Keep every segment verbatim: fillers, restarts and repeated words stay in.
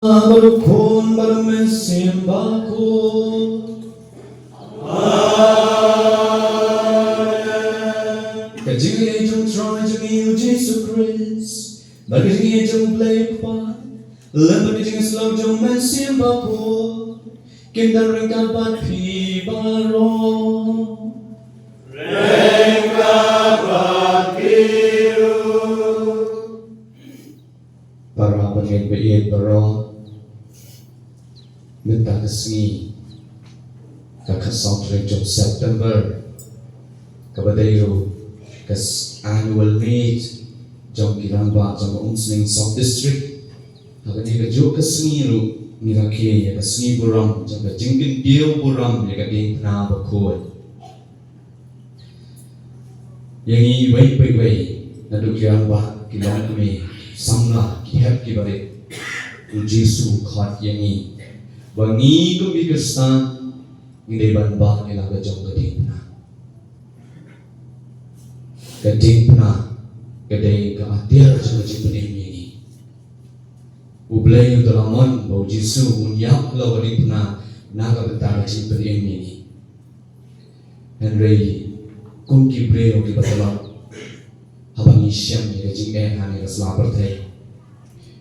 Bad u Khun bad u Mynsiem Bakhuid. Amen. Ka jingïeit jong u Trai jong ngi u Jisu Khrist, bad ka jingïeit jong u Blei u Kpa, lem bad ka jingïasyllok jong u Mynsiem Bakhuid, kin don ryngkat bad phi baroh. Ryngkat bad phi ruh. Para bangeit ba ïeit baroh, mynta ka sngi, ka khatsaw tarik jong September, kaba dei ruh ka s-, annual meet jong ki rangbah jong ka Umsning South District. Ha kane kajuh ka sngi ruh ngi rakhe ïa ka sngi burom jong ka jingkyntiew burom ïa ka diengphna bakhuid. Ïa ngi iwei pa iwei, naduh ki rangbah, ki longkmie, samla, ki hep ki barit, u Jisu u khot ïa ngi ba ngi kum ki Khristan ngi dei ban bah ïa la ka jong ka diengphna. Ka diengphna ka dei ka atiar jong ka jingpynim ïa ngi. U Blei u da la mon ba u Jisu un ïap halor ka diengphna na ka bynta ka jingpynim ïa ngi. Hynrei kum ki briew kiba tlot, haba ngi shem ïa ka jingeh ha kane ka sla pyrthei,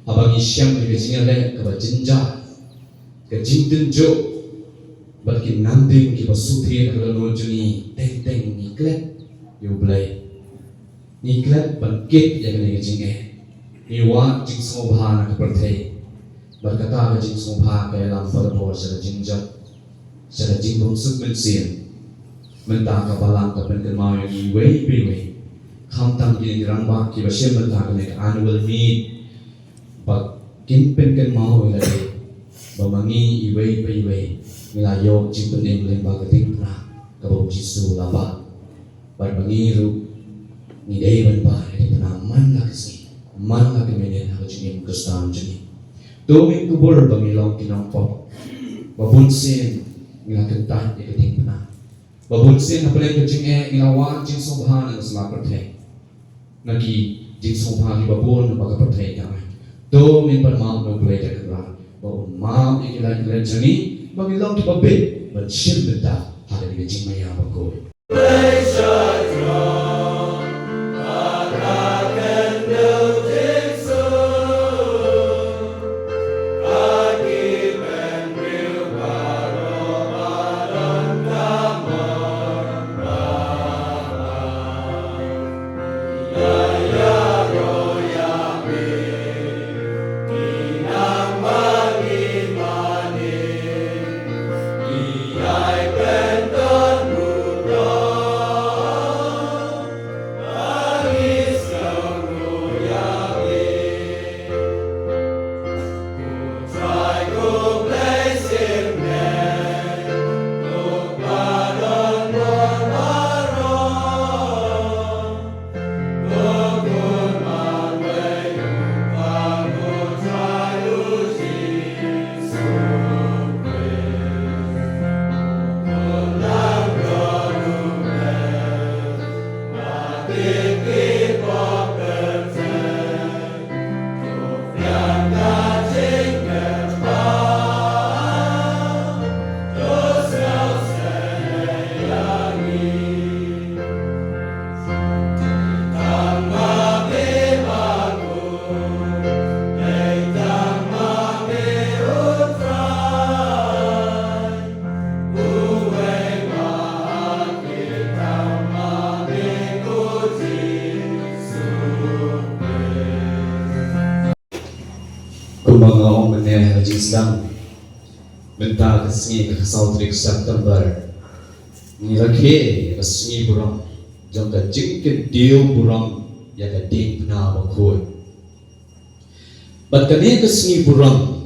haba ngi shem ïa ka jingïaleh kaba jynjar, ka jingtynjuh bad ki namding kiba shu thied ha ka dohnud jong ngi, teng teng ngi klet ïa u Blei. Ngi klet ban kit ïa kane ka jingeh. Ngi wad jingsngewbha na ka pyrthei. Bad kata ka jingsngewbha ka ïalam barabor sha ka jingjot, sha ka jingbymsuk mynsiem. Mynta ka Balang ka pynkynmaw ïa ngi iwei pa iwei, khamtam kine ki rangbah kiba shim bynta kane ka annual meet, ba kin pynkynmaw ïa lade ba ma ngi iwei pa iwei ngi la ïoh jingpynim lyngba ka diengphna kaba u Jisu u la bah. Bad ma ngi ruh ngi dei ban bah ïa ka diengphna man la ka sngi, man la ka minit ha ka jingim Khristan jong ngi. To ngin kubur ba ngi long ki nongpop ba bunsien ngi la kyntait ïa ka diengphna, ba bunsien hapdeng ka jingeh ngi la wad jingsngewbha na ka sla pyrthei, na ki jingsngewbha kiba bun ba ka pyrthei ka ai. To ngin pan map na u Blei da kynrad ba un map ïa ki lait ki lait jong ngi, ba ngin long kiba bit ban shim bynta ha kane ka jingmaïa bakhuid. Kumba nga ong mynne ha ka jingsdang, mynta ka sngi ka khatsaw tarik September, ngi rakhe ka sngi burom jong ka jingkyntiew burom ïa ka diengphna bakhuid. Bad kane ka sngi burom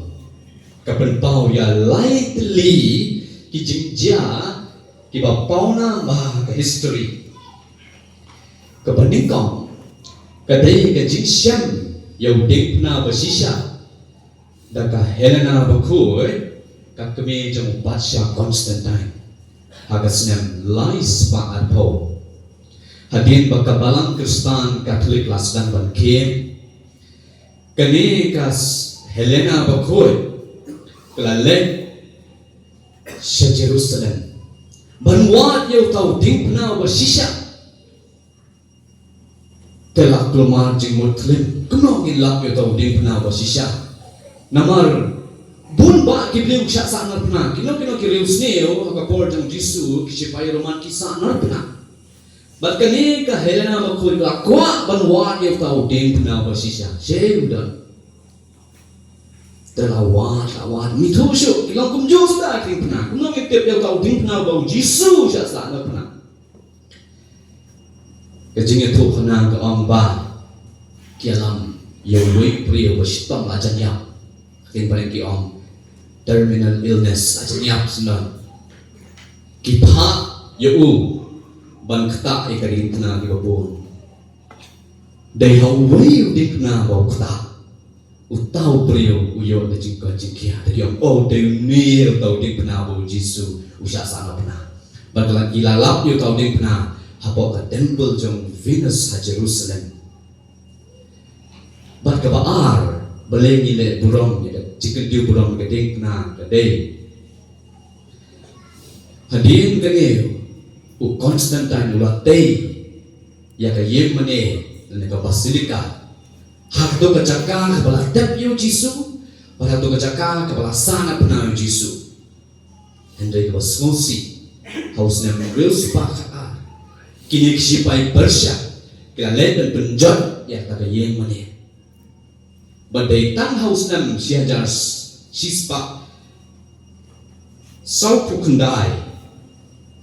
ka pynpaw ïa lai tylli ki jingjia kiba pawnam bha ha ka history. Kaba nyngkong ka dei ka jingshem ïa u diengphna bashisha da ka Helena bakhuid, ka kmie jong u Patsha Constantine, ha ka snem lai spah arphew. Hadien ba ka Balang Khristan Katholik la sdang ban khie, kane ka s-, Helena bakhuid ka la leit sha Jerusalem ban wad ïa uta u diengphna uba shisha. Te la kulmar jingmut khlem kumno ngin lap ïa uta u diengphna uba shisha. Namar bun bah ki briew ki shah sahnarphna, kino kino ki riewsniew ha ka por jong u Jisu, ki shipai Roman ki sahnarphna. Bad kane ka Helena bakhuid ka la kwah ban wad ïa uta u diengphna uba shisha. Shem don. Te la wad, la wad, ngim ithuh shuh, ki long kumjuh suda ki diengphna. Kumno ngin tip ïa uta u diengphna uba u Jisu u shah sahnarphna. Ka jingïathuhkhana ka ong ba ki ïalam ïa uwei u briew uba shitom la jan ïap. Ka ktien phareng ki ong terminal illness, la jan ïap shen don. Ki phah ïa u ban ktah ïa ka diengphna kiba bun. Dei ha uwei u diengphna ba u ktah, uta u briew u ïoh da jingkoit jingkhiah. Te ki ong, oh, dei une uta u diengphna ba u Jisu u shah sahnarphna. Bad ka la, ki la lap ïa uta u diengphna hapoh ka temple jong Venus ha Jerusalem. Bad kaba ar, balei ngi leh burom ïa ka jingkyntiew burom ïa ka diengphna, ka dei hadien kane u Constantine u la tei ïa ka ïingmane lane ka basilica ha kato ka jaka kaba la tep ïa u Jisu, bad ha kato ka jaka kaba la sahnarphna ïa u Jisu. Hynrei kaba sngewsih, ha u snem hynriew spah khatar, kine ki shipai Persia ki la leit ban pynjot ïa kata ka ïingmane. Bad dei tang ha u snem shi hajar shi spah sawphew khyndai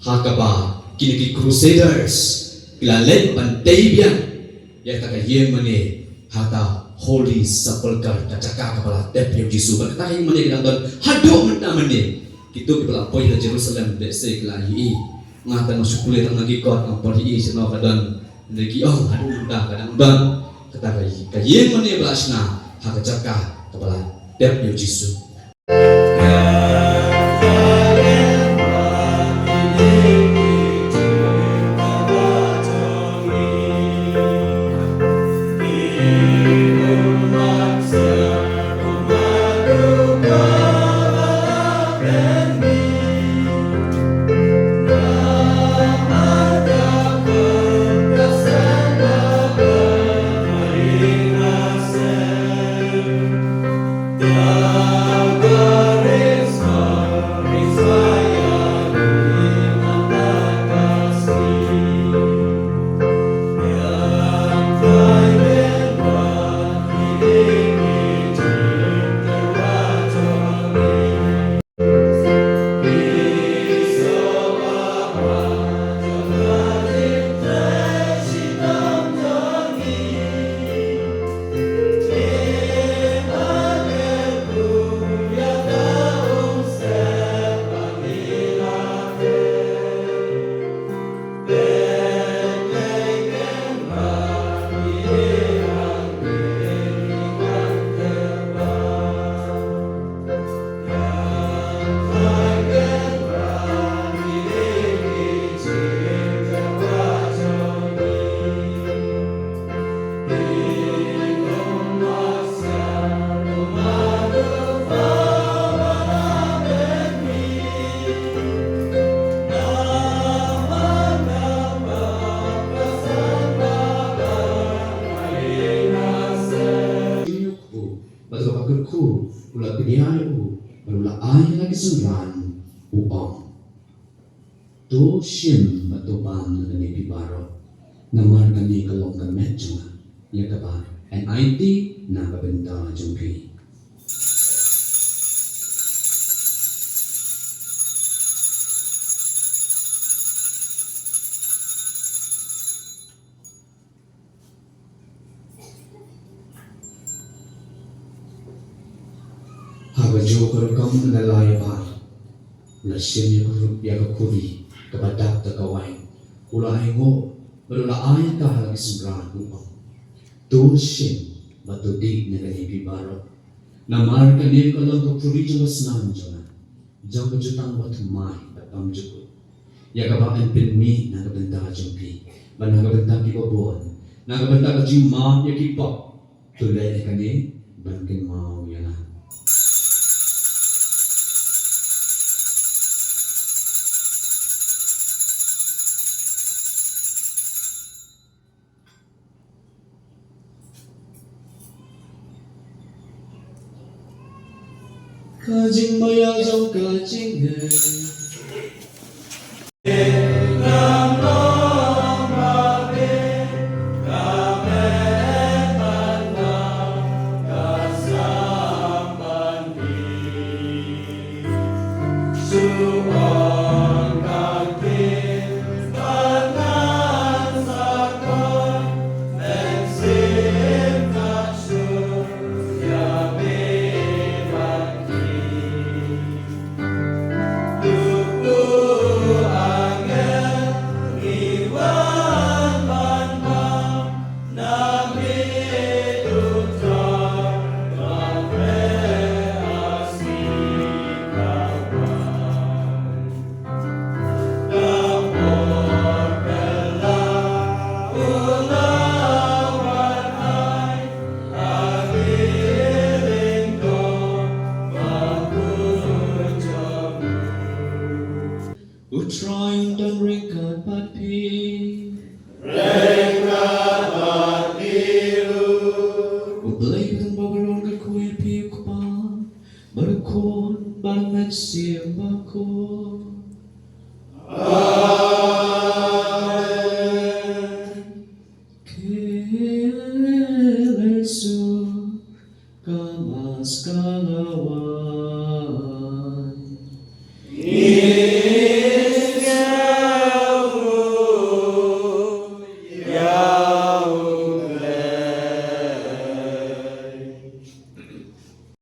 ha kaba kine ki Crusaders ki la leit ban tei biang ïa kata ka ïingmane ha kata Holy Sepulchre, ka jaka kaba la tep ïa u Jisu. Bad kata ka ïingmane ka dang don haduh mynta mynne. Kito kiba la poi ha Jerusalem bad se ki la ïohi. Nga tang nga shu pule tang na ki kot, ngam pat ïohi shano ka don. Hynrei ki ong haduh mynta ka dang don kata ka, ka ïingmane ba la shna ha ka jaka kaba la tep ïa u Jisu. Bad kaba kyrkhu u la kdiah ïa u bad u la ai ha la ki synran, u ong, to shim bad to bam na kane phi baroh, namar kane ka long ka met jong nga ïa kaba yn aiti na ka bynta jong phi. Ha kajuh ka rukom ynda la ïabar, u la shim ïa ka ru-, ïa ka khuri kaba dap da ka wain, u la ainguh bad u la ai ïa ka ha la ki synran, u ong, to shim bad to dih na kane phi baroh, namar kane ka long ka khuri jong ka snam jong nga, jong ka jutang bathymmai bad bymjukut, ïa kaba yn pynmih na ka bynta jong phi bad na ka bynta kiba bun, na ka bynta ka jingmap ïa ki pop. To leh ïa kane ban kynmaw ïa nga. Ka jingmaïa jong ka jingeh. U Trai un don ryngkat bad phi. Ryngkat bad phi ruh. U Blei Kynrad Baharum un kyrkhu ïa phi, u Kpa bad u Khun bad u Mynsiem Bakhuid. Amen. Khie leit suk, ka Mass ka la wai.